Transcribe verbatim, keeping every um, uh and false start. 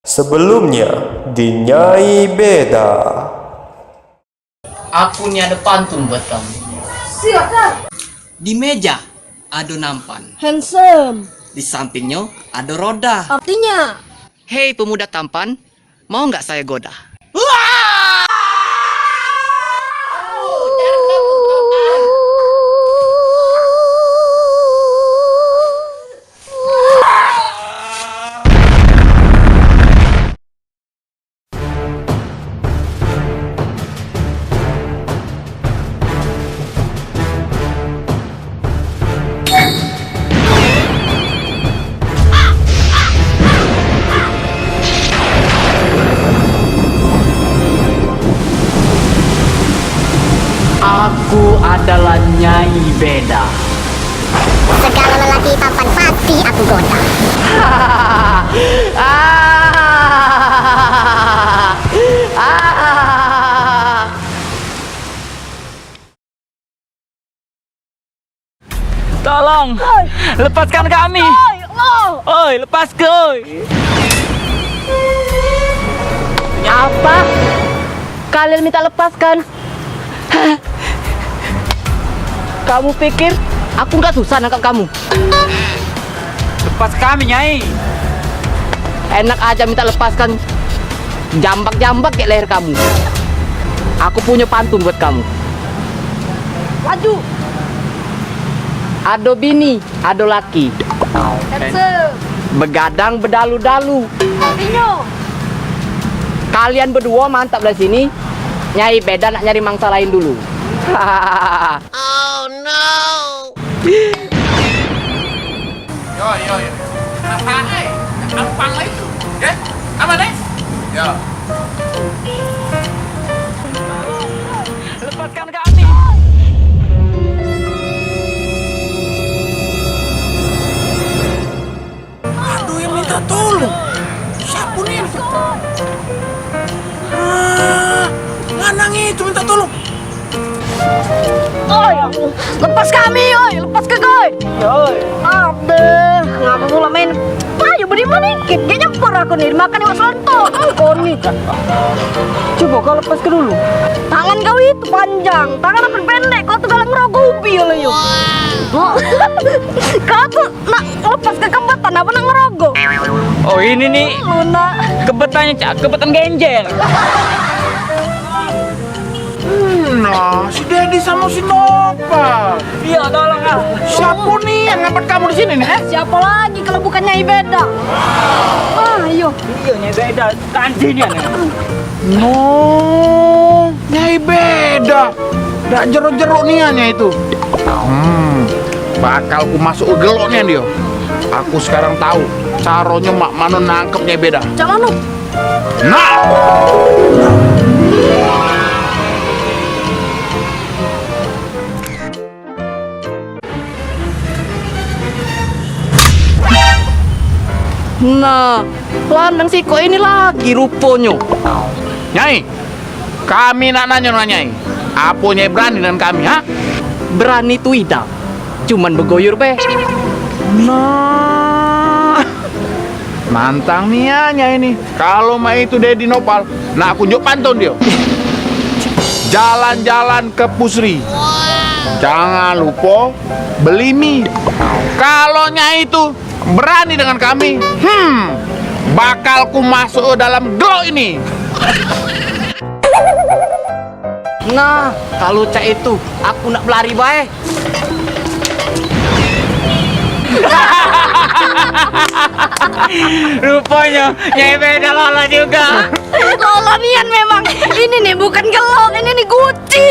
Sebelumnya di Nyai Beda. Aku ni ada pantun buat kamu. Silakan. Di meja ada nampan. Handsome. Di sampingnya ada roda. Artinya? Hei pemuda tampan, mau nggak saya goda? Aku adalah Nyai Beda. Segala lelaki tampan pasti aku goda. Tolong, lepaskan kami. Oi, lepaske, oi. Apa? Kalian minta lepaskan? Kamu pikir aku nggak susah nangkap kamu? Lepas kami, Nyai. Enak aja minta lepaskan. Jambak-jambak kayak leher kamu. Aku punya pantun buat kamu. Laju. Ado bini, ado laki. Handsome. Begadang bedalu-dalu. Artinya? Kalian berdua mantap dari sini. Nyai Beda nak nyari mangsa lain dulu. Oh no. Yo, yo, yo. Apo itu? Ya? Aman, eh? Ya. Lepaskan kami. Aduh, yang minta tolong. Siapa nih? Ah, lanang itu minta tolong. Oi, lepas kami, oi, lepas ke, oi. Oi. Aduh, ngapa pula main? Ayo, beri mana dikit, dia nyempur aku nih, makan iwak selontok. Kau nih. Coba kau lepas ke dulu. Tangan kau itu panjang, tangan aku pendek, kau tuh galak ngerogoh ubi oleh yo. Kau tuh nak lepas ke kebetan apa nak ngerogoh? Oh, ini nih. Luna. Kebetannya cak, kebetan genjer. Hmm, nah, si Dedi sama si Nopal. Iya, tolong ah. Siapa nih yang ngempet kamu di sini nih, eh? Siapa lagi kalau bukan Nyai Beda? Ah, iyo. Iya, Nyai Beda. Kanji nih. No, Nyai Beda. Dak jeruk-jeruk nian Nyai itu. Hmm, bakal ku masuk ke gelok nian dia. Aku sekarang tahu caronyo mak mano nangkep Nyai Beda. Cak mano? Nah. Nah, lanang sikok ini lagi ruponyo. Nyai, kami nak nanyo dengan Nyai. Apo Nyai berani dengan kami, ha? Berani tu idak, cuman begoyor be. Nah, nantang nian Nyai ni. Kalo mak itu Dedi Nopal, nak kunjuk pantun dio. Jalan-jalan ke Pusri. Jangan lupo beli mi. Kalo Nyai itu berani dengan kami, hmm, bakal ku masuk dalam gelok ini. Nah, kalo cak itu, aku nak belari bae. Ruponyo Nyai Beda lolo juga. Lolo nian memang. Ini nih bukan gelok, ini nih guci.